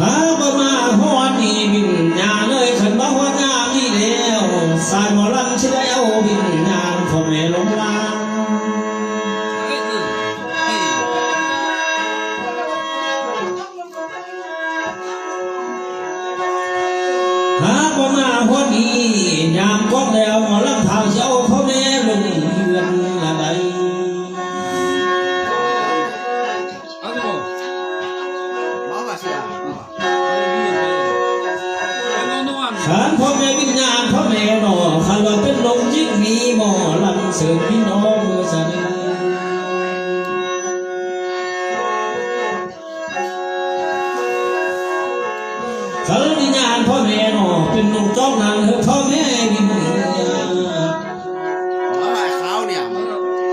ຫາກບໍ່ມາຮອດນີ້ວິນຍານເອີຍ ຄັນມາຮອດຍາມນີ້ແລ້ວ ສາຍໝໍລຳຊິໄດ້ເອົາວິນຍານພໍ່ແມ່ລົງລາງ. ຫາກບໍ່ມາຮອດນີ້ຍາມກອງແລ້ວ ໝໍລຳພາວຊິເອົາພໍ່ແມ່ລົງເຮືອນລະໄດ. ຄັນພໍ່ແມ່ວິນຍານພໍ່ແມ່ໜໍ ຄັນວ່າເປັນລົມຈິກມີໝໍລຳເຊີນພີ່ນ້ອງເມືອສະເໜີ. ຄັນວິນຍານພໍ່ແມ່ໜໍ ເປັນນົກຈອກນັ້ນ ເຮີພໍ່ແມ່ວິນຍານ. ເອົາຫຼາຍຄາວນີ້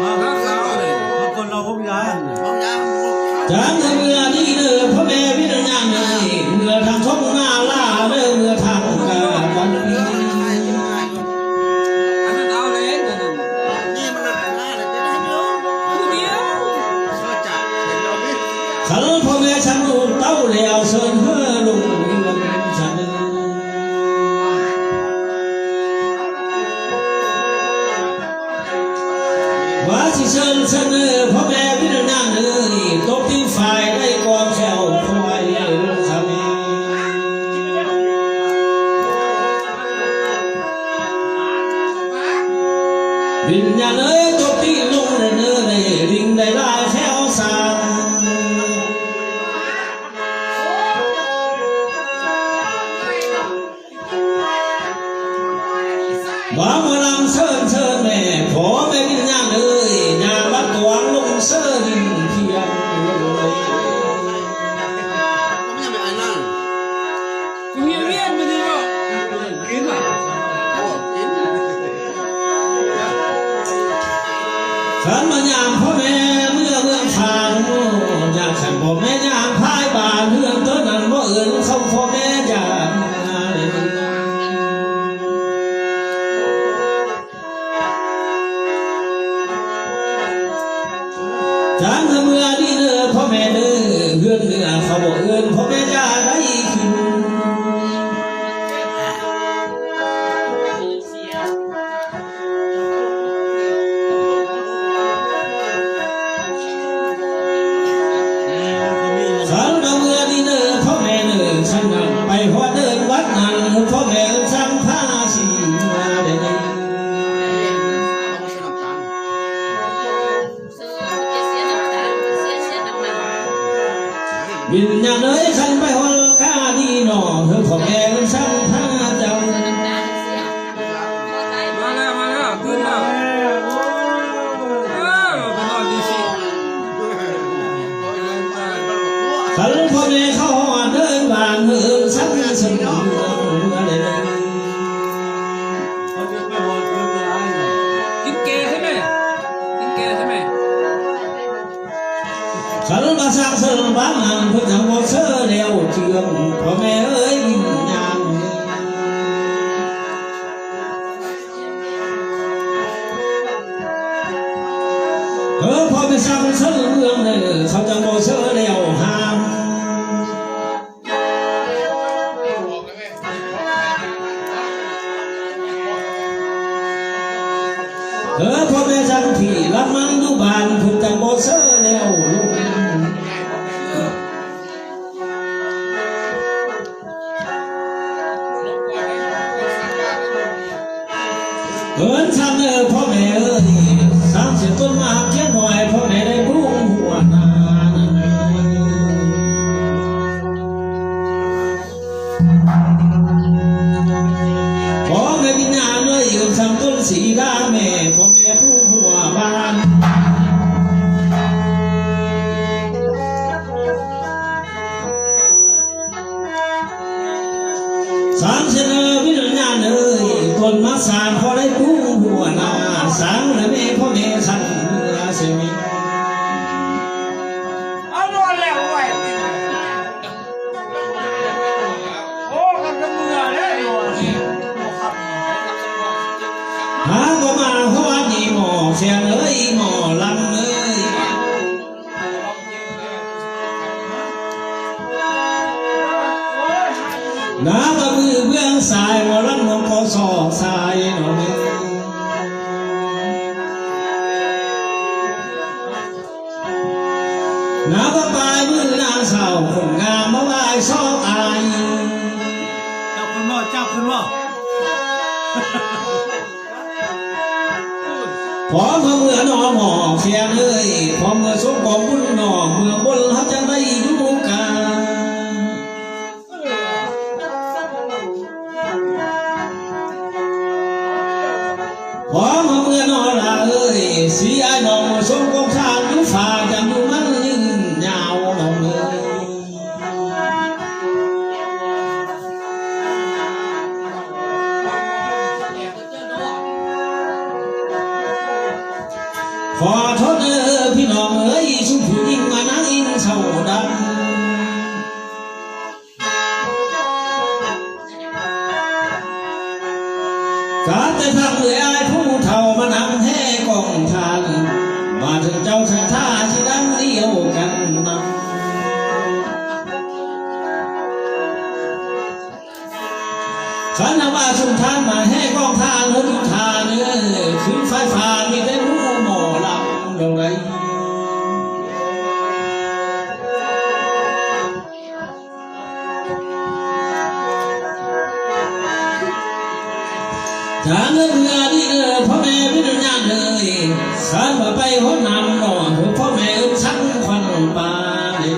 ມາຄາວເລີຍ ບາງຄົນເຮົາຫົວຍານ ຫົວຍານ ຈັ່ງໃຫ້ເມືອດີເດີພໍ່ແມ່ວິນຍານເອີຍ ເມືອທາງທົ່ງນາລາເດີ ເມືອທາງການວັນ. ອັນນັ້ນເອົາເລີຍ ອັນນັ້ນ ນີ້ມັນເລີຍນາເລີຍ ເປັນໃຫ້ເດີ ຜູ້ດຽວ ເຊີນຈາກ ຄັນພໍ່ແມ່ສັນລູກເຕົ້າແລ້ວ ເຊີນເຮືອລົງເຮືອນສັນ. ວ່າຊິເຊີນສະເໜີພໍ່ແມ່ວິນຍານເອີຍ ຕົກຕິງຝ່າຍໃດກອງແຂ້ວຄວາຍລົງຄະເມ. ວິນຍານເອີຍ ຕົກຕິງລົງເນີ ລິງໄດ້ລາຍແຖວສາມ. ວ່າໝໍລຳເຊີນ ເຊີນແມ່ ພໍ່ແມ່ວິນຍານເອີຍ ຍາມມາກວາງລົງເຊີນເພຍງເລີຍ. ກິນ ກິນ ກິນ ຄັນມາຍາມພໍ່ແມ່ເມືອເມືອງຟາງ ຍາມຄັນພໍ່ແມ່ຍາມພາຍບ້ານເຮືອນ ຕົນນັ້ນບໍ່ເອີ້ນເຂົາພໍ່ແມ່ຍາມ. ຈັ່ງໃຫ້ເມືອດີເດີພໍ່ແມ່ເດີ ເຮືອນເໜືອເຂົາບໍ່ເອີ້ນພໍ່ແມ່ຈະໄດ້ຂຶ້ນ. ຄັນວ່າເມືອດີເດີພໍ່ແມ່ເດີ ຄັນນັ້ນໄປຮອດເດີວັດນັ້ນ ພໍ່ແມ່ເອີ້ນສັ່ງພາສີເມືອເດີ. ວິນຍານເອີຍ ຄັນໄປຮອດກາດີນໍ ເຮີພໍ່ແມ່ເອີ້ນສັ່ງພາເຈົ້າ. ມາແລ້ວ ມາແລ້ວ ຕື່ນແລ້ວ ເອີ ໄປນອນດີຊິ. ຄັນພໍ່ແມ່ເຂົ້າຮອດເດີບ້ານ ເອີ້ນສັ່ງເຊີນເມືອເດີ. ກິນແກໃຊ່ໄໝ? ກິນແກໃຊ່ໄໝ? ຄັນວ່າສາງເສີງບ້ານນັ້ນ ເພິ່ນຍັງບໍ່ເຊີແລ້ວເທື່ອ ພໍ່ແມ່ເອີຍ ວິນຍານ. ເອີ ພໍ່ແມ່ສາງເສີງເມືອງເດີ ເຂົາຈະບໍ່ເຊີແລ້ວຫ້າມ. ເອີ ພໍ່ແມ່ຈັນທີລະມັງຢູ່ບ້ານ ເພິ່ນຈັ່ງບໍ່ເຊີແລ້ວ. ເອີ້ນສາງເອີ ພໍ່ແມ່ເອີຍ ສາງເສຍຕົ້ນໝາກຂຽດໜ້ອຍ ພໍ່ແມ່ໄດ້ປຸງຫົວໜ້າ. ພໍ່ແມ່ວິນຍານເອີຍ ເອີ້ນສາງຕົ້ນສີດາແມ່ ພໍ່ແມ່ປູກຫົວບ້ານ. ສາງເສນເອີ ວິນຍານເອີຍ ຕົ້ນໝາກສາງພໍໄດ້ປຸງຫົວໜ້າ ສາງແລະແມ່ພໍ່ແມ່ສັນເມືອເສມິ. ນາກະມືເບື້ອງຊ້າຍ ໝໍລຳນ້ອງກໍຊອກຊາຍນ້ອງເອີຍ. ນາກະປາຍມືນາງສາວຄົນງາມ ມາໄຫວ້ຊອກອາຍ. ຈັບຂຶ້ນບໍ່ ຈັບຂຶ້ນບໍ່? ພ້ອມເຮົາເມືອນ້ອງໝໍແຄນເອີຍ ພ້ອມເມືອສົມກອງບຸນນ້ອງເມືອບົນ ເຮົາຈະໄດ້ຢູ່ກັນ. ພ້ອມເຮົາເມືອນ້ອງຫຼ້າເອີຍ ສີອ້າຍນ້ອງເມືອສົມກອງທານ ຢູ່ຝາກຈັນຢູ່ມັນຍືນຍາວນ້ອງເອີຍ. ຂໍໂທດເດີພີ່ນ້ອງເອີຍ ຊຸມຜູ້ຍິງມານາງອິນເຊົາດຳ ກະແຕ່ທາງເອື້ອຍອ້າຍຜູ້ເຖົ້າ ມານຳແຫ່ກອງທານ ມາເຖິງເຈົ້າຊາທາຊິດັງດຽວກັນນຳ. ຄັນວ່າຊຸມທ່ານມາແຫ່ກອງທານ ເຮົາຢູ່ທ່າເດີ ຄືນໄຟຟ້າມີແຕ່ໝູ່ໝໍລຳດອກໃດ. ຈາກເຮືອນເຮືອນີ້ເດີ ພໍ່ແມ່ວິນຍານເອີຍ ຄັນວ່າໄປຮອດນຳໜໍ ພໍ່ແມ່ເອີ້ນສັງຂວັນປາເດີ.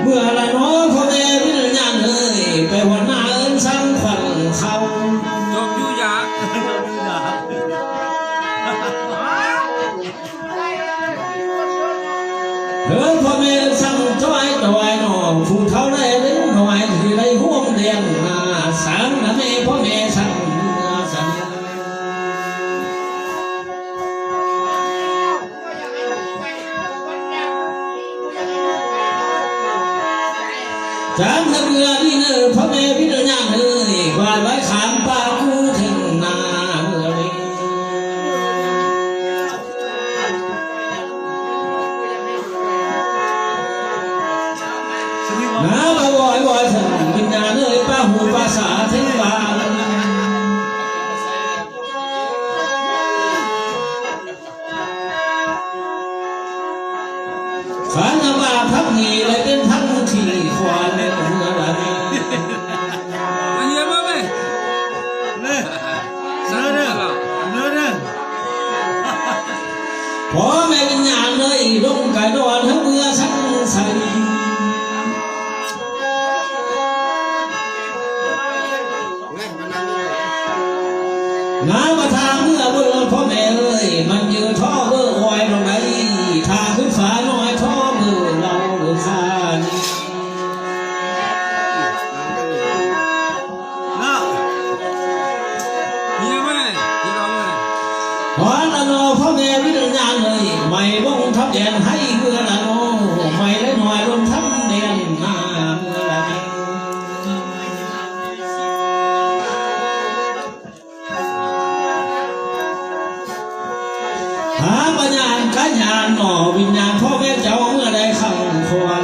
ເມື່ອລະເນາະພໍ່ແມ່ວິນຍານເອີຍ ໄປຫົວໜ້າເອີ້ນສັງຂວັນເຂົາ ຈົບຢູ່ຢາ ຈົບຢູ່ຢາ ເອີ ພໍ່ແມ່ສັງຈ້ອຍຕອຍເນາະ ຜູ້ເຖົ້າໄດ້ເລັກນ້ອຍ ທີ່ໄດ້ຮ່ວມແດນນາ ສັງນະແມ່ພໍ່ແມ່ສັງເມືອສັງ. ຈາກເຮືອນີ້ເນີ ພໍ່ແມ່ວິນຍານເອີຍ ວ່າໄວ້ຂ້າມປ່າກູເທິງນາເມືອເລີຍ ນາວ່າວອຍວອຍເຖິງວິນຍານເອີຍ ປ່າຫູປ່າສາເທິງບ້ານ. ຄັນວ່າພັກນີ້ໄດ້ເປັນພັກທີ່ຄວນເມືອລະນີ້ ອັນນີ້ມາເວີຍ ເນີ ເນີເດີ ເນີເດີ ພໍ່ແມ່ວິນຍານເອີຍ ລົງກະດອນເຮືອສັງໄສ. ນາມາທາງເມືອເບິ່ງພໍ່ແມ່ເອີຍ ມັນຢູ່ທໍ່ເບິ່ງອອຍນ້ອງໃດ ທາງຂຶ້ນຟ້ານ້ອຍທໍ່ເບິ່ງເລົ່າເບິ່ງຊານ ນະ ເມຍແມ່ພີ່ນ້ອງເອີຍ ຮອດລະເນາະພໍ່ແມ່ວິນຍານເອີຍ ໄໝວົງທັບແດນໃຫ້ເມືອລະເນາະ ໄໝໄດ້ນ້ອຍລົງທັບແດນນາເມືອລະເນາະ. ຫາປະຍານກະຍານໜໍ ວິນຍານພໍ່ແມ່ເຈົ້າເມື່ອໃດຄັງຄວັນ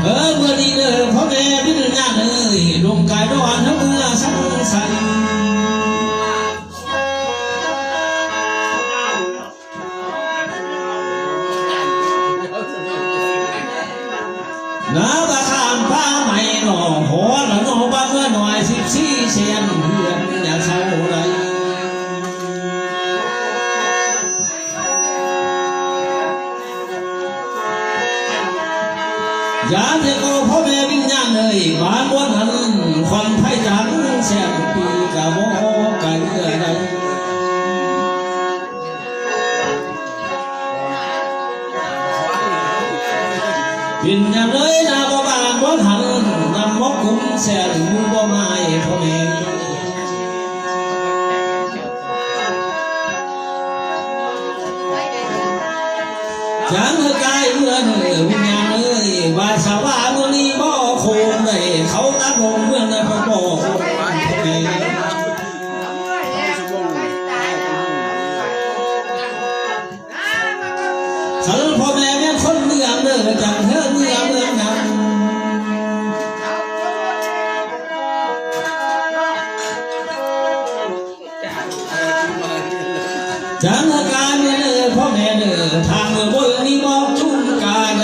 ເອີ ເມື່ອນີ້ເດີພໍ່ແມ່ວິນຍານເອີຍ ລົງກາຍດອນເມືອສັງໄສ. ນາກະຂ້າມປ່າໄມ້ໜໍ ຮອດລະໜໍ ບ້ານເມືອນ້ອຍສິບສີ່ແສນ ເຮືອນຢ່າເຊົາໄດ້ ຢ່າເທໂກພໍ່ແມ່ວິນຍານເອີຍ ບ້ານບ່ອນນັ້ນ ຄວັນໄຟຈາກແສນປີ ກະບໍ່ໄກເອື້ອໃດ. ວິນຍານເອີຍ ນາບໍ່ບານບໍ່ທັນ ນຳບໍ່ກຸ້ມແສນ ໝູ່ບໍ່ໝາຍພໍ່ແມ່ ຈັ່ງເຮີກາຍເມືອເນີ ວິນຍານເອີຍ ວາສະວາມື້ນີ້ບໍ່ຄົງໄດ້ ເຂົ້າຕາກລົງເມືອງໃນພະບໍ່ຄົງ ຈັນການເດີພໍ່ແມ່ເດີ ທາງເມືອບົນນີ້ບອກຈຸມກາໃດ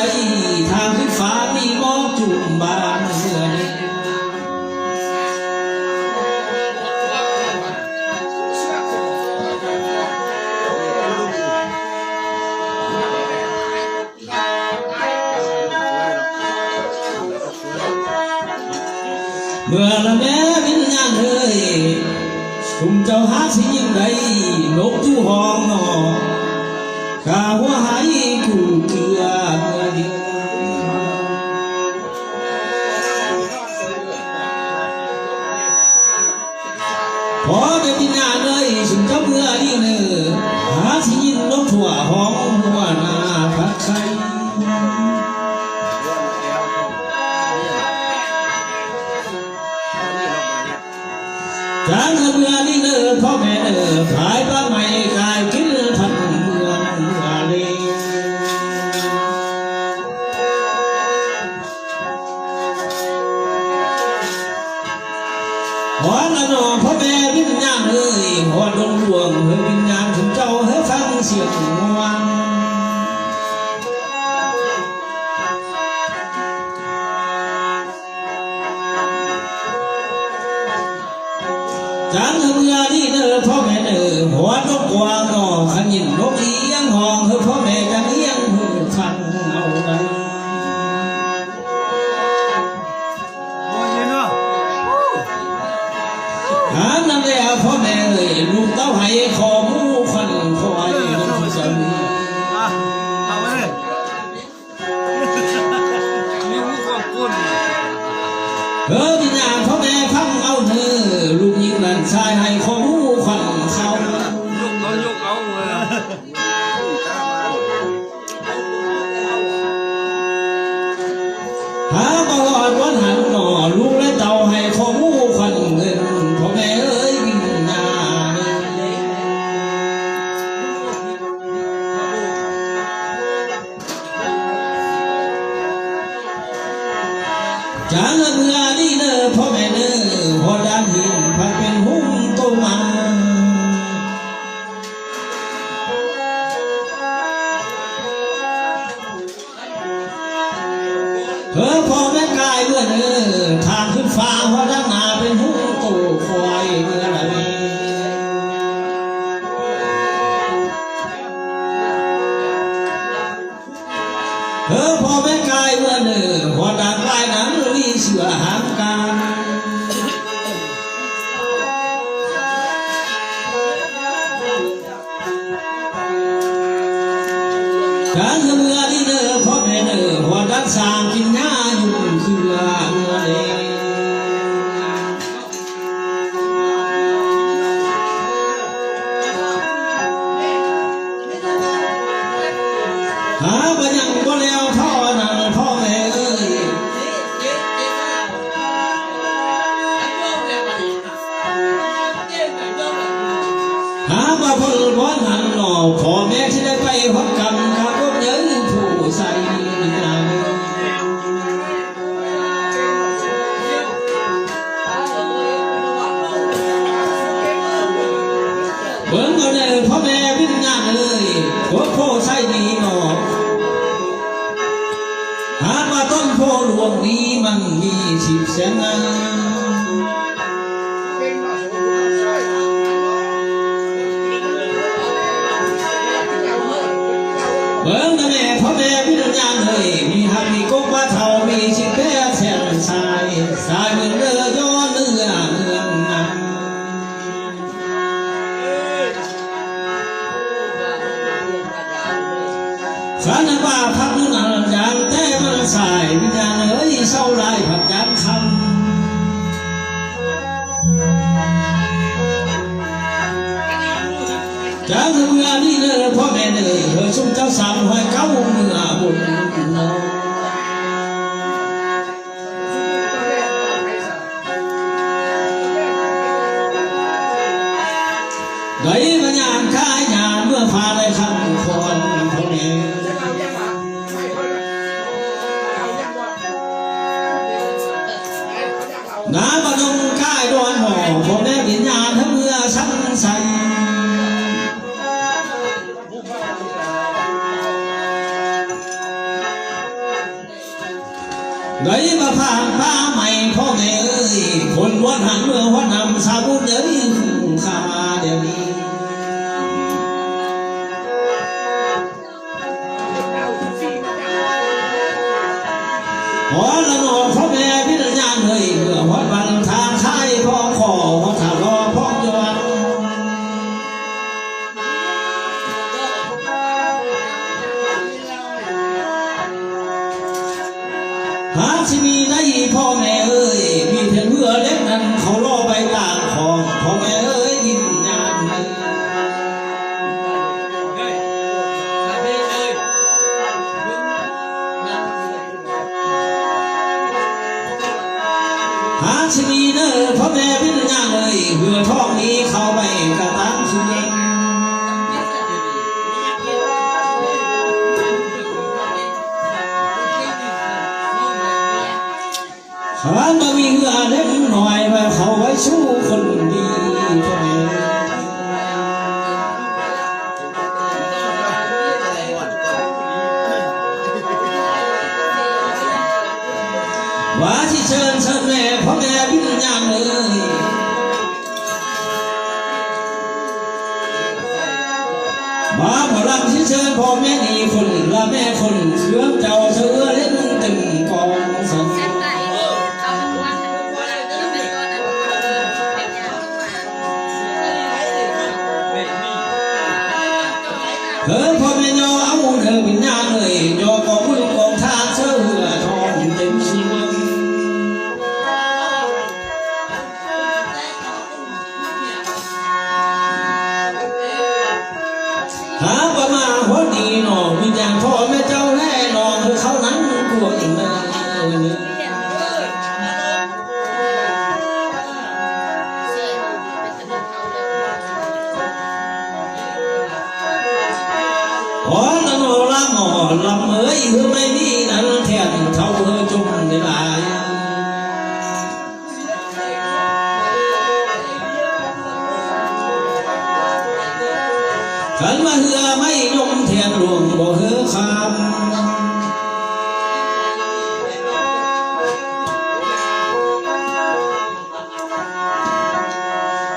ທາງຂຶ້ນຟ້ານີ້ບອກຈຸມບ້ານເມືອນີ້ ເມື່ອລະແມ່ວິນຍານເອີຍ ຊຸມເຈົ້າຫາກຊິຍິນໄດ້ ນົກຢູ່ຫ້ອງນອກ ກະຫົວໄຫ້ກູເກືອເມື່ອນີ້ ພໍໄດ້ປິນຍາເລີຍ ຊຸມເຈົ້າເມືອນີ້ເນີ ຫາກຊິຍິນນົກທົ່ວຫ້ອງຫົວໜ້າພັກໄຊ ຈາກເມື່ອນີ້ເນີພໍ່ແມ່ເນີ ພາຍປາໄມ້ກາຍກິນທັງເມືອເມືອເລ ຮອດລະໜໍພໍ່ແມ່ວິນຍານເອີຍ ຮອດດົງຫຼວງເຮີຍ ວິນຍານເຈົ້າເຮີຍ ຟັງສຽງງວນ ຈັນເມື່ອນີ້ເດີພໍ່ແມ່ເດີ ຮອດດົງກວ້າງໜໍ ຄັນຍິນນົກອີງຮ້ອງ ເຮີຍພໍ່ແມ່ຈັ່ງຮຽງຫູຟັງເອົາໄວ້. ຫານຳແລ້ວພໍ່ແມ່ເອີຍ ລູກເຕົ້າໄຫ້ ຂໍໝູຂວັນຄວາຍ ເອີ ເອົາໄວ້ເລີຍ ມີຫູຂອງກຸນ ເອີ ວິນຍານພໍ່ແມ່ຟັງເອົາເນີ ລູກຍິງຫຼານຊາຍໃຫ້ ຂໍໝູຂວັນເຂົາ ຍົກເອົາ ຍົກເອົາ ເອີ ຫາມາຮອດວັນຫັ້ນໜໍ ລູກແລະເຕົ້າໃຫ້ ຂໍໝູຂວັນເງິນ ພໍ່ແມ່ເອີຍ ວິນຍານ ຈາກເມື່ອນີ້ເດີພໍ່ແມ່ເດີ ຮອດດ່ານຫີນ ພັດເປັນຫຸ້ມໂຕມາ ເຮີຍພໍ່ແມ່ກາຍເມືອເດີ ທາງຂຶ້ນຟ້າຮອດດ້ານໜ້າ ເປັນຫຸ້ມໂຕຄວາຍເມືອໃດ ເຮີຍພໍ່ແມ່ກາຍເມືອເດີ ຮອດດ່ານປາຍນັ້ນ ມີເຊື່ອຫາງການ ການເມືອນີ້ເດີພໍ່ແມ່ເດີ ຮອດດ້ານສາງກິນຫຍ້າຢູ່ເຄືອເມືອເດ ຫາບໍ່ຍັງບໍ່ແລ້ວທໍ່ນັ້ນພໍ່ແມ່ເອີຍ. ຫາວ່າເພິ່ນບໍ່ທັນເນາະ ພໍ່ແມ່ຊິໄດ້ໄປຮັບກຳກັບພວກເຈົ້າຜູ້ໃສ່ນາງ ເບິ່ງເອົາແດ່ພໍ່ແມ່ວິນຍານເອີຍ ພວກໂພໄຊນີ້ເນາະ ຫາກວ່າຕົ້ນໂພຫຼວງນີ້ມັນມີສິບແສນນາງ ເບິ່ງນະແມ່ພໍ່ແມ່ວິນຍານເອີຍ ມີຮັກມີກົກວ່າເທົ່າ ມີສິບແປດແສນຊາຍ ຊາຍເມືອງເດີ ຍ້ອນເນື້ອເມືອງນຳ ສັນວ່າພັກນັ້ນຢ່າງແຕ່ມັນສາຍ ວິນຍານເອີຍ ເຊົາຫຼາຍພັກຍາມຄ່ຳ ຈາກເມື່ອນີ້ເດີພໍ່ແມ່ເດີ ເຮີຍຊຸມເຈົ້າສາມຮ້ອຍເກົ້າເມືອບຸນເນາະ ໄດ້ມາຍາມກາຍຍາມເມື່ອຟ້າໄດ້ຄຳຄອນພໍ່ແມ່ ນາມະດົງກາຍດອນໜໍ່ ພໍ່ແມ່ວິນຍານເມືອສັງໄສ ໄດ້ມາຜ່ານປ່າໄມ້ພໍ່ແມ່ເອີຍ ຄົນບ່ອນຫັນເມືອງຮອດນຳ ຊາວບຸນເອີຍ ຄຸ້ມຄ່າດຽວນີ້ ຮອດລະເນາະພໍ່ແມ່ວິນຍານເອີຍ ເມື່ອຮອດວັນທາງຄ້າຍ ພໍ່ຂໍຮອດທ່າລໍພ້ອມຢູ່ວັດ ຫາຊິມີໄດ້ພໍ່ແມ່ເອີຍ ມີແຕ່ເຮືອເຫຼັກນັ້ນ ເຂົາລໍໄປຕາມຂອງ ພໍ່ແມ່ເອີຍ ວິນຍານເອີຍ ຫາຊິມີເດີພໍ່ແມ່ວິນຍານເອີຍ ເຮືອທອງນີ້ເຂົ້າໄປກະຕາມຄືກັນ ຄັນບໍ່ມີເຮືອເລັກນ້ອຍ ໄວ້ເຂົ້າໄວ້ສູ່ຄົນດີເທົ່ານັ້ນ ວ່າຊິເຊີນ ເຊີນແມ່ ພໍ່ແມ່ວິນຍານເອີຍ ມາໝໍລຳຊິເຊີນພໍ່ແມ່ນີ້ຄົນລະແມ່ຄົນ ເຄື່ອງເຈົ້າສະເອື້ອເຫຼັ້ນເຕັມກອງສັນ ເອີ ພໍ່ແມ່ຍໍເອົາເດີວິນຍານເອີຍ ຍໍກອງບຸນກອງທານເຊີເຮືອທອງເຕັມສ່ວນ ຫາປະມາຮອດນີ້ເນາະ ວິນຍານພໍ່ແມ່ເຈົ້າແລນ້ອງ ເອີ ເຂົານັ້ນກວນເດີ ອໍ ລະນໍລະນໍລຳເອີຍ ເຮືອໄມ້ນີ້ນັ້ນແທນເທົ່າເຮີຈົ່ມໄດ້ຫຼາຍ ຄັນວ່າເຮືອໄມ້ຍົມແທນຫຼວງບໍ່ເຮີຄຳ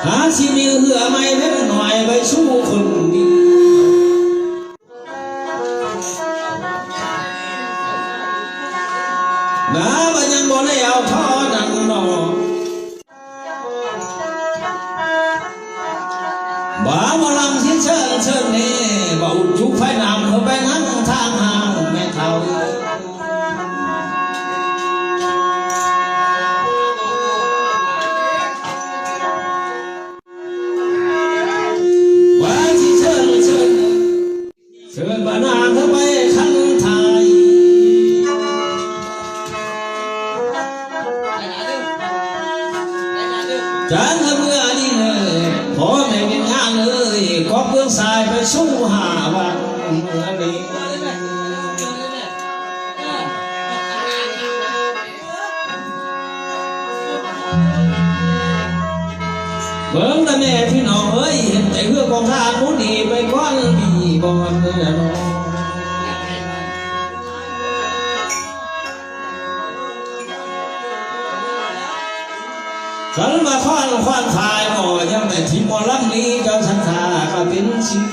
ຫາຊິມີເຮືອໄມ້ເລັກນ້ອຍໄວ້ສູ່ຄົນດີ ນາວ່າຍັງບໍ່ແລ້ວເທົ່ານັ້ນເນາະ ບ່າວໝໍລຳຊິເຊີນເຊີນແດ່ ບ່າວອຸດຈຸໄຟນ້ຳເຂົ້າໄປນຳທາງຫ້າງແມ່ເຖົ້າ ວ່າຊິເຊີນເຊີນ ເຊີນບານາເດີໄປຄັນໄທ ຈານເມື່ອນີ້ເດີ ພໍ່ແມ່ວິນຍານເອີຍ ກອບເບື້ອງຊາຍໄປສູ່ຫ້າວັນເມືອນີ້ ເບິ່ງນະແມ່ພີ່ນ້ອງເອີຍ ເຫັນແຕ່ເຮືອກອງທານໝູ່ນີ້ໄປກ່ອນດີບ່ອນເດີເນາະ ຄັນວ່າຄວານ ຄວານຝ່າຍໝໍ ຍັງແຕ່ທີ່ໝໍລຳນີ້ ເຈົ້າສັດທາກະເປັນສິງ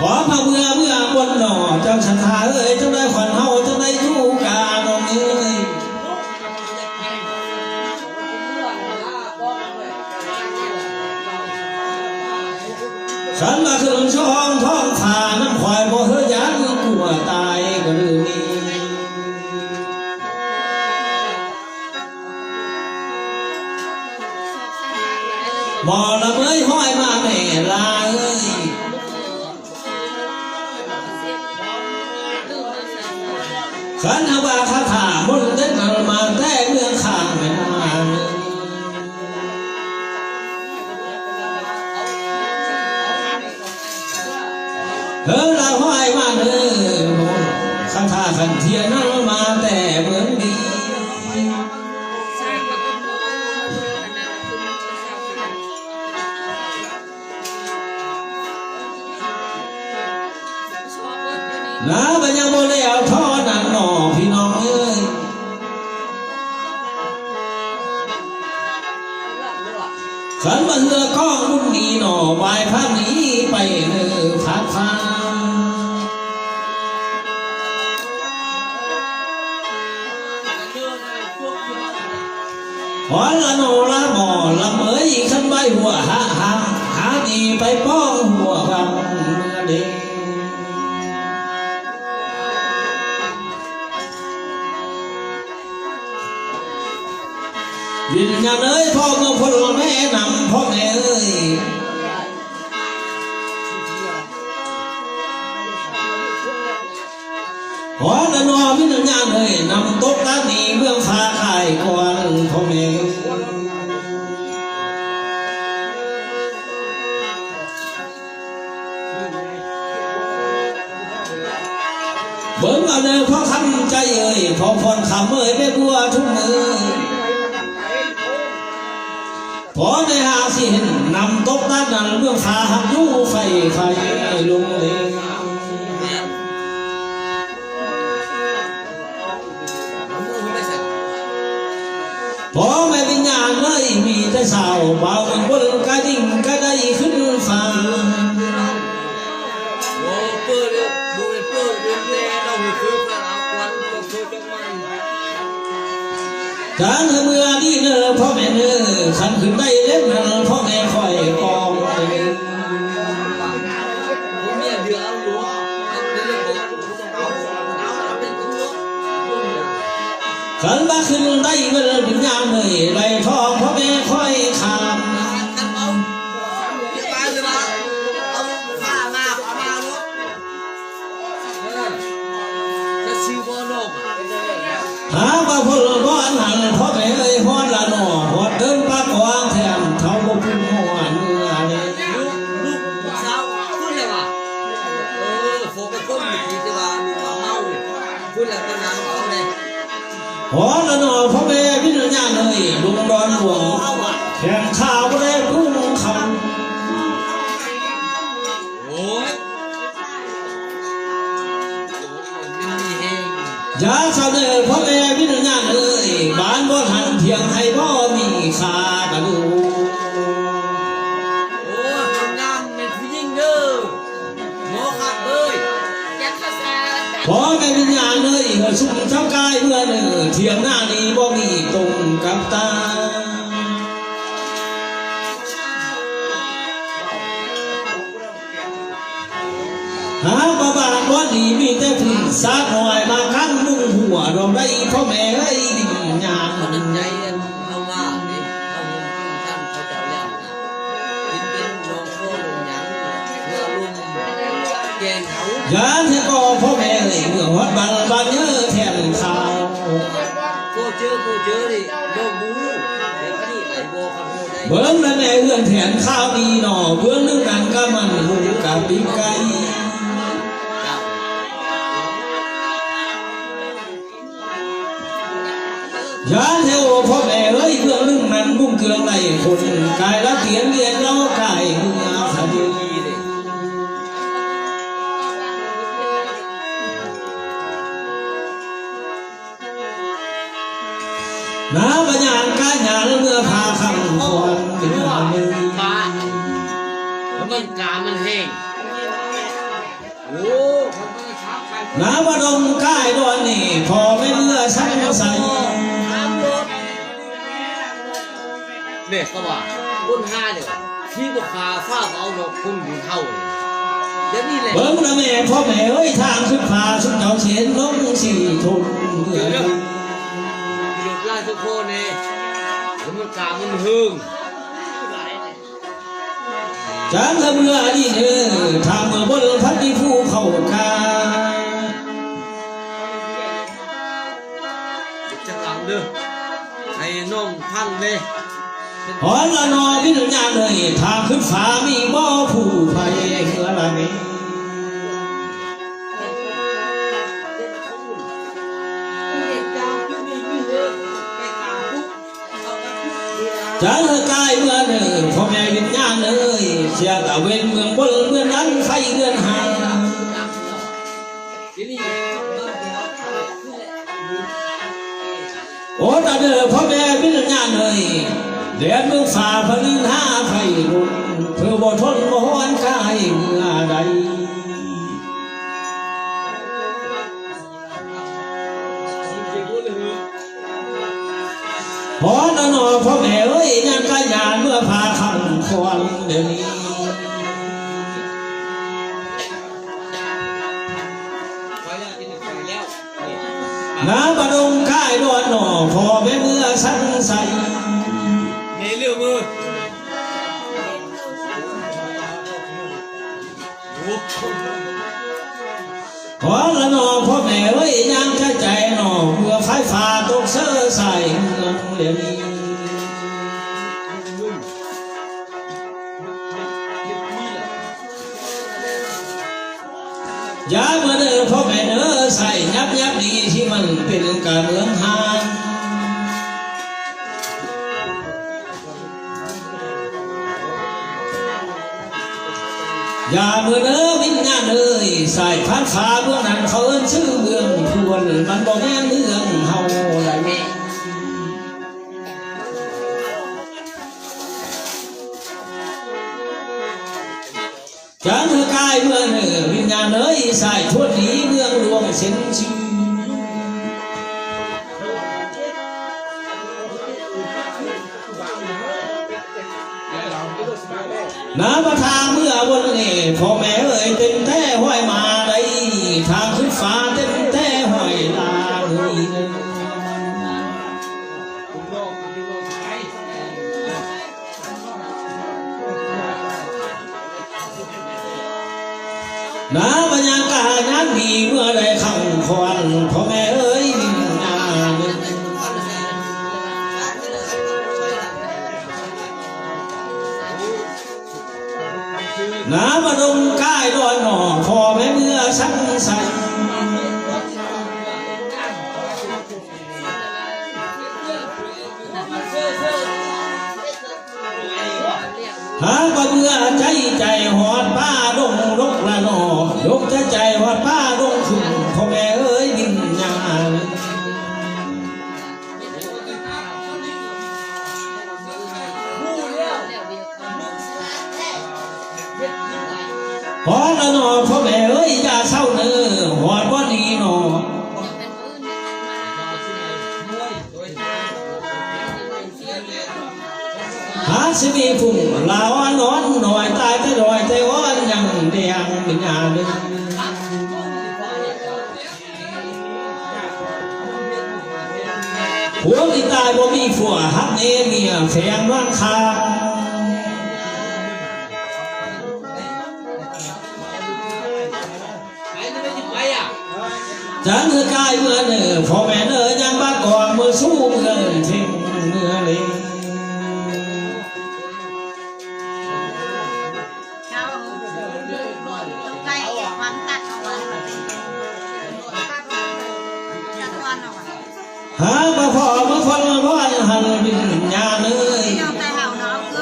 ຂໍພາເມືອ ເມືອບົນໜໍ ເຈົ້າສັດທາເອີຍ ຈັ່ງໄດ້ຂວັນເຮົາ ຈັ່ງໄດ້ຢູ່ການ້ອງເອີຍ ຄັນວ່າຂຶ້ນຊ່ອງທ້ອງຟ້າ ນຳຂ້ອຍບໍ່ເຮີຢ້ານ ກົວຕາຍກະລືມີ ໝໍລຳເອີຍ ຮ້ອຍມາແມ່ຫຼ້າເອີຍ ຄັນຫາກວ່າຄາຖາມົນເດັດນັ້ນ ມາແຕ່ເມືອງຂ້າງແມ່ນ້ຳ ເຮີລະຮ້ອຍມາເດີ ຄາຖາຂັນທຽນນັ້ນມາແຕ່ເມືອງດີ ສ ນາກໍຍັງບໍ່ແລ້ວເທົ່ານັ້ນໜໍ່ພີ່ນ້ອງເອີຍ. ຄັນວ່າເຮືອກອງບຸນນີ້ໜໍ່ ຫວາຍພາໜີໄປເນີພາດຟ້າ. ຮອນລະໂນລະໝໍລຳເອີຍ ຄັນໄວ້ຫົວຫາຫາ ຫາໜີໄປປ້ອງຫົວວັງເມືອເດ. ວິນຍານເອີຍ ພໍ່ເມືອພົນແມ່ນຳ ພໍ່ແມ່ເອີຍ. ຂໍນະໜໍ່ວິນຍານເອີຍ ນຳຕົກຕານີເມືອງຟ້າກາຍກ່ອນພໍ່ແມ່. ເບິ່ງເອົາເດີພໍ່ຄຳໃຈເອີຍ ພໍ່ພອນຄຳເອີຍ ແມ່ບົວທຸມເອີຍ. ພໍໄດ້ຫາຊິເຫັນນ້ຳຕົກນັ້ນນັ້ນ ເບື້ອງຟ້າຮັກຢູ່ໄຟໄຟລົງເລີຍ. ພໍ່ແມ່ວິນຍານເອີຍ ມີແຕ່ສາວບ່າວເມືອງບົນ ກະດິ່ງກະໄດຂຶ້ນຟ້າ. ຈັ່ງໃຫ້ເມືອດີເນີພໍ່ແມ່ເນີ ຄັນຂຶ້ນໄດ້ເລັບນັ້ນພໍ່ແມ່ຂ້ອຍປອງເອີຍ. ຄັນວ່າຂຶ້ນໄດ້ເງິນວິນຍານເອີຍ ໄລ່ທອງພໍ່ແມ່ຂ້ອຍຂ້າມ. ຫາວ່າພົນບໍ່ອັນຫັນ ພໍ່ແມ່ເອີຍ ຮອດລະໜໍ ຮອດເດີນປາກວາງແທນເຖົ້າບໍ່ຜູ້ມ່ວນເມືອເດ້. ລູກ ລູກສາວຂຶ້ນແລ້ວວ່າ ເອີ ໂຟໄປຄົນເມື່ອກີ້ ແຕ່ວ່າລູກວ່າເມົາ ພຸ້ນແຫຼະ ຕອນນັ້ນເອົາແຫຼະ. ອໍລະໜໍ ພໍ່ແມ່ວິນຍານເອີຍ ລຸງດອນຫຼວງ ແຂນຂາບໍ່ໄດ້ກຸ້ງຄຳ. ໂອ້ຍ ຢ່າສະເໜີພໍ່ແມ່ວິນຍານເອີຍ ບ້ານບໍ່ທັນ ຖຽງໄຮ່ບໍ່ມີ ຂ້າກະດູ. ໂອ້ຍ ຄົນງາມແມ່ນຜູ້ຍິງເດີ. ໝໍຄັກເອີຍ ພໍ່ແມ່ວິນຍານເອີຍ ເອີ ຊຸມເຈົ້າກາຍເມືອເນີ ຖຽງນານີ້ບໍ່ມີຕົງກັບຕາ. ຫາກວ່າບ້ານບ່ອນນີ້ມີແຕ່ຜຶ້ງສາກນ້ອຍ ມາກັນມຸງຫົວດອກໄດ້ ພໍ່ແມ່ເອີຍ ວິນຍານ. ຢ້ານແທ້ກໍພໍ່ແມ່ເອີຍ ເມື່ອຮອດບັນບາດເຢີແທນຂ່າວ. ເບິ່ງນັ້ນແນ່ເຮືອນແທນຂ່າວນີ້ໜໍ ເບື້ອງໜຶ່ງນັ້ນກະມັນຮຸ່ງກະປີກໄກ່. ຢ່າແທ້ໂອພໍ່ແມ່ເອີຍ ເບື້ອງໜຶ່ງນັ້ນມຸງເກືອງໄດ້ຄົນ ກາຍລະຕຽນລຽນເລົ່າກາຍເມືອສະເດີ. ນາບະຍານກາຍານເມືອພາຄຳຄວນເປັນອາເມ. ມັນກາມັນແຮງ. ໂອ້ ນາມາດົງກາຍດອນນີ້ ພໍ່ແມ່ເມືອສັງໄສ. ແມ່ກໍວ່າຄົນຫານີ້ທີ່ບໍ່ຂ້າຟ້າເອົາດອກຄົນຜູ້ເຖົ້ານີ້. ຢ່າງນີ້ແຫຼະ ເບິ່ງນະແມ່ ພໍ່ແມ່ເອີຍ ທາງຂຶ້ນຟ້າ ຊຸມເຈົ້າຊິເຫັນລົງສີ່ທົນເມືອ. ກິໂລກລາຍໂຕໂຄແນ່ ມັນກາມັນເຮີງ. ຈັນລະເມືອອັນນີ້ເດີ ຖ້າເມືອບົນພັດມີຜູ້ເຂົ້າກາ ຈັກຫຼັງເດີ ໃຫ້ນ້ອງຟັງແດ່. ຮອນລະໜໍວິນຍານເອີຍ ຖ້າຂຶ້ນຟ້າມີບໍ່ຜູ້ໃຜເມືອລະນີ້. ຈະເລີກກາຍເມືອເນີ ພໍ່ແມ່ວິນຍານເອີຍ ເສຍຕາເວັນເມືອງບົນ ເມືອງນັ້ນໄຟເດືອນຫ້າ. ຕາເດີພໍ່ແມ່ວິນຍານເອີຍ ແດນເມືອງຟ້າຜະລິນຫາໄຟລຸນ ເພື່ອບໍ່ທົນບໍ່ຮ້ອນກາຍເມື່ອໃດ. ພໍລະນໍພໍ່ແມ່ເອີຍ ຍາມກາຍຍານເມື່ອພາຄຳຄວນດຽວນີ້ ນາມະດົງກາຍດອນໜໍ ພໍ່ແມ່ເມືອສັງໄສ ເຮເລືອມື ຂໍລະໜໍພໍ່ແມ່ເອີຍ ຍາມໃຈໃຈໜໍ ເມື່ອໄຟຟ້າຕົກເຊີສາຍເມືອງເດມີ ຢ່າເມືອເດີພໍ່ແມ່ເດີ ໃສ່ຍັບຍັບດີທີ່ມັນເປັນກາເມືອງຫາງ ຢ່າເມືອເດີວິນຍານເອີຍ ສາຍຜ່ານຟ້າເບື້ອງນັ້ນ ເຂົາເອີ້ນຊື່ເມືອງພວນ ມັນບໍ່ແມ່ນເມືອງເຮົາໃດ. ຈັງເຮີກາຍເມືອເນີ ວິນຍານເອີຍ ສາຍທວດດີເມືອງຫຼວງເຊັນຊື່ ນາມາທາເມືອວົນເອ ພໍ່ແມ່ເອີຍ ເປັນແຕ່ຫ້ອຍມາໄດ້ ທາງຂຶ້ນຟ້າເຕັມແຕ່ຫ້ອຍລາເອີຍ. ນາມະຍາກາຍານດີ ເມື່ອໃດຄຳຂວັນ ພໍ່ແມ່ເອີຍ ວິນຍານ ນາມະດົງກາຍດອນໜໍ ພໍ່ແມ່ເມືອສັງໄສ. ຫາກວ່າເມື່ອໃຈໃຈຮອດປ່າດົງດົກລະໜໍ ດົກໃຈໃຈຮອດປ່າດົງຂຶ້ນ ພໍ່ແມ່ເອີຍ ວິນຍານ ພໍລະໜໍພໍ່ແມ່ເອີຍ ຢ່າເສົ້າເນີ ຮອດບ່ອນນີ້ໜໍ. ຫາກຊິມີຜູ້ລາວນອນໜ້ອຍ ຕາຍແຕ່ນ້ອຍແຕ່ອ່ອນ ຍັງແດງເປັນຍາເດີ ພວກທີ່ຕາຍບໍ່ມີຜົວ ຮັກແນ່ເມຍ ແພງນອນຄາ. ຈັງເຮີກາຍເມືອເນີ ພໍ່ແມ່ເນີ ຍັງບາກອງເມືອສູ່ເມືອເທິງເມືອເລ. ຫາກວ່າພໍ່ເມືອຄົນວອນຫັ້ນ ວິນຍານເອີຍ.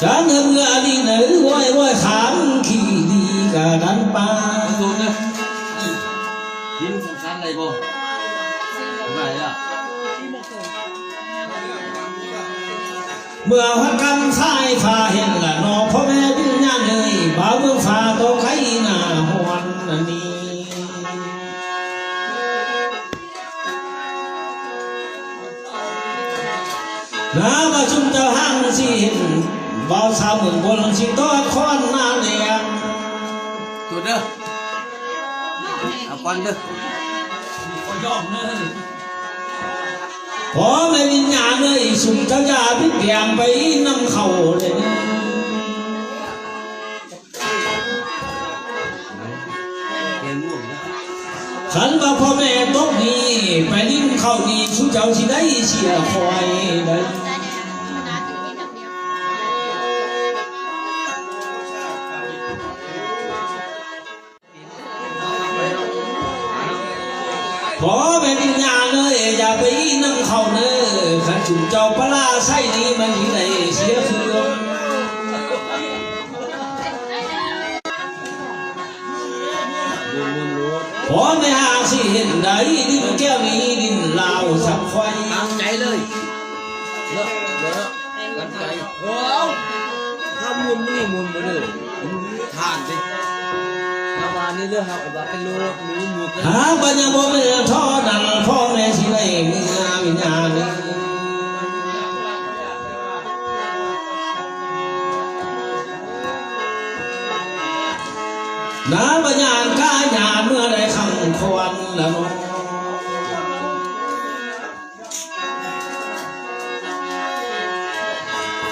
ຈາເງິນເຮືອດີເນີ ວອຍວອຍຂາມຂີ້ດີກະດັນປາ. ກິນສຳຄັນໄດ້ບໍ່? ໄດ້ລະ. ເມື່ອຮອດກຳສາຍຟ້າເຫັນລະເນາະ ພໍ່ແມ່ວິນຍານເອີຍ ບ່າວເມືອງຟ້າຕໍ່ໄກໜ້າຮ້ອນອັນນີ້. ນາວ່າຊຸມເຈົ້າຮັ່ງຊິເຫັນ ບ່າວສາວເມືອງບົນຊິຕໍ່ຄອນນາແລງ. ໂຕເດີ ເອົາກ່ອນເດີ ບໍ່ຍອມເດີ. ພໍ່ແມ່ວິນຍານເອີຍ ຊຸມເຈົ້າຢ່າບິດບຽງໄປນຳເຂົາເລີຍ. ຄັນວ່າພໍ່ແມ່ຕົກໜີ້ ໄປຫຼິ້ນເຂົ້າໜີ້ ຊຸມເຈົ້າຊິໄດ້ເສຍຂ້ອຍໄດ. ພໍ່ແມ່ວິນຍານເອີຍ ຢ່າໄປນຳເຂົາເນີ ຄັນຊຸມເຈົ້າປະລາໄຊນີ້ ມັນຊິໄດ້ເສຍເຄື່ອງ. ພໍ່ແມ່ຫາກຊິເຫັນໃດ ດິນແກ້ວນີ້ດິນລາວສັກໄຟ ຕັ້ງໃຈເລີຍ ເນາະ ເນາະ ຕັ້ງໃຈ ໂອ້ ຖ້າມ່ວນມື້ນີ້ມ່ວນບໍ່ເດີ ທ່ານເດ້ ຖ້າວ່ານີ້ເລີຍ ເຮົາກໍວ່າໄປໂລດ ຫຼື ໝູ່ ຫາກວ່າຍັງບໍ່ແມ່ນທໍ່ນັ້ນ ພໍ່ແມ່ຊິໄດ້ເມືອວິນຍານ ນາມະຍານກາຍານເມື່ອໃດຄຳຄວັນລະເນາະ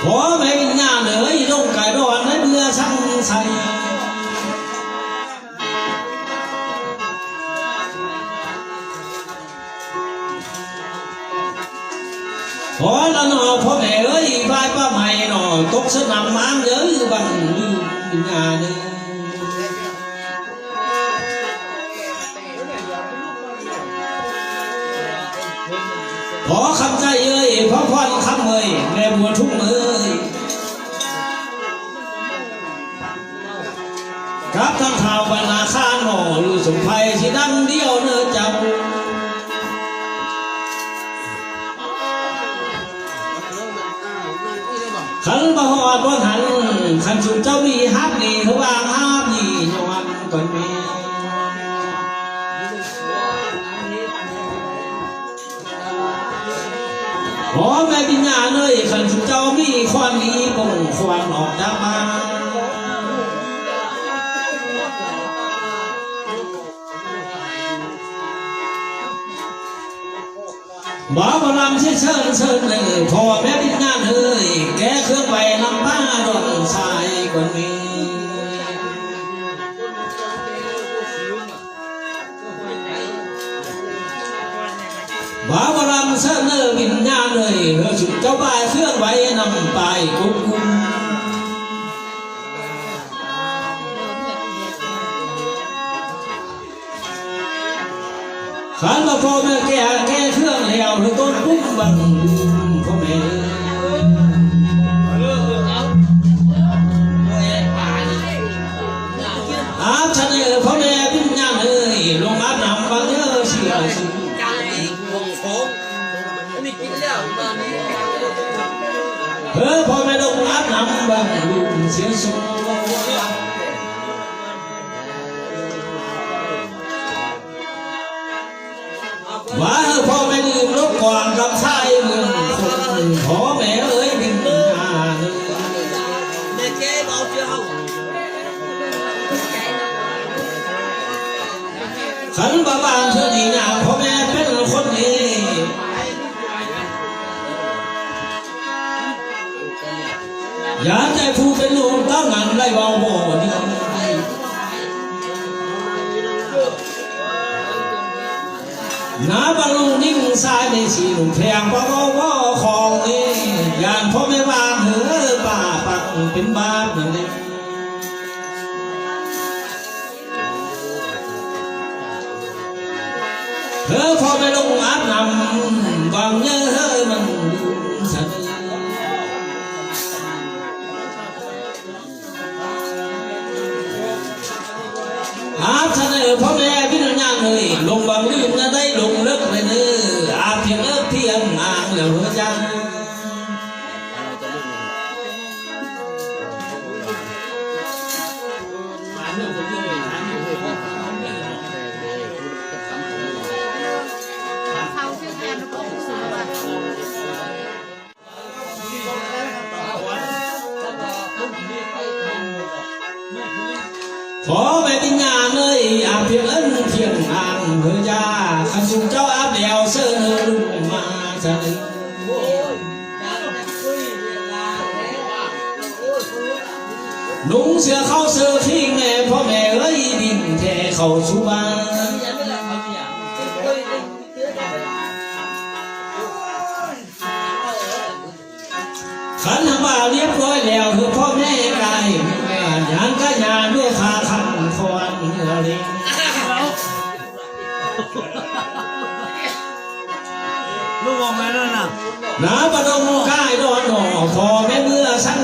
ພໍ່ແມ່ວິນຍານເອີຍ ລົງກາຍດອນໃນເບືອສັງໄສ ພໍລະໜໍ່ພໍ່ແມ່ເອີຍ ບາຍປາໄມ້ໜໍ່ ຕົກສະໜຳມາງເດີ ບັງລືມຍາເດີ ພໍ່ຄຳໃຈເອີຍ ພໍ່ພອນຄຳເອີຍ ແມ່ບົວທຸງເອີຍ ກັບທັງທ້າວບັນນາຄານໜໍ່ ຢູ່ສົມໄພຊິດັງດຽວເນີເຈົ້າ ຄັນບໍ່ຮອດບ່ອນຫັ້ນ ຄັນຊຸມເຈົ້າມີຮັກນີ້ ຄືວ່າງາມນີ້ຍ້ອນຕົນເອງ ພໍ່ແມ່ວິນຍານເອີຍ ຄັນຊຸມເຈົ້າມີຄວາມດີ ປົງຄວາມອອກຈາກບ້ານ ບ່າວໝໍລຳຊິເຊີນ ເຊີນເດີ ພໍ່ແມ່ວິນຍານເອີຍ ແກ່ເຄື່ອງໄຫວ້ນຳພາດອນຊາຍກ່ອນເມ ບ່າວໝໍລຳເຊີນເດີ ວິນຍານເອີຍ ເອີ ຊຸມເຈົ້າບ່າຍເຄື່ອງໄຫວ້ນຳປາຍກຸກກຸມ ຄັນວ່າພໍ່ແມ່ແກ່ ແກ່ເຄື່ອງແລ້ວ ໃຫ້ຕົ້ນປຸ້ມບັງລືມພໍ່ແມ່ ອາບຊະເນີພໍ່ແມ່ວິນຍານເອີຍ ລົງອາບນ້ຳບັງເດີເສຍສຸ ເອີ ພໍ່ແມ່ລົງອາບນ້ຳບັງລືມເສຍສຸ ວ່າເອີ ພໍ່ແມ່ລືມລົບກອງກັບຊາຍເມືອງຄົນ ພໍ່ແມ່ເອີຍເປັນຍາເອີຍ ຄັນວ່າບາງເທື່ອນີ້ຍາມພໍ່ແມ່ເປັນຄົນດີ ຢ່າໃຫ້ຜູ້ເປັນລູກເຕົ້ານັ້ນໄດ້ເວົ້າບໍ່ດີ ນາບັງລຸງຍິງຊາຍໃນສີໜຸ່ມແພງ ບໍ່ເວົ້າບໍ່ຂອງນີ້ ຢ້ານພໍ່ແມ່ວ່າເຮີປ້າປັກເປັນບາບນັ້ນເດ້ ເຮີພໍ່ແມ່ລົງອາບນ້ຳ ວັງເຍີເຮີມັນສະເໜີ ອາບຊະເນີພໍ່ແມ່ວິນຍານເອີຍ ລົງວັງລືມນະໄດ້ລົງເລິກແລະເນີ ອາບພຽງເອິກພຽງອາງແລ້ວເຮີຈາ ຂໍແມ່ວິນຍານເອີຍ ອາບພຽງເອິນພຽງອາງເຮີຈາ ຄັນຊຸມເຈົ້າອາບແລ້ວເຊີນເຮີລຸກມາຊະເນີ ນຸ່ງເສື້ອເຂົ້າເສີຄີງແດ່ ພໍ່ແມ່ເອີຍ ບິນແທ້ເຂົ້າສູ່ບ້ານ ຄັນຫາກວ່າລຽບຮ້ອຍແລ້ວ ຄືພໍ່ແມ່ກາຍ ຍານກະຍານດ້ວຍຄາຄຳຄອນເຮືອເລ ລູກອອກມາແລ້ວນະ ນາປະດົງກາຍດອນໜໍ່ ພໍ່ແມ່ເມື່ອສັງ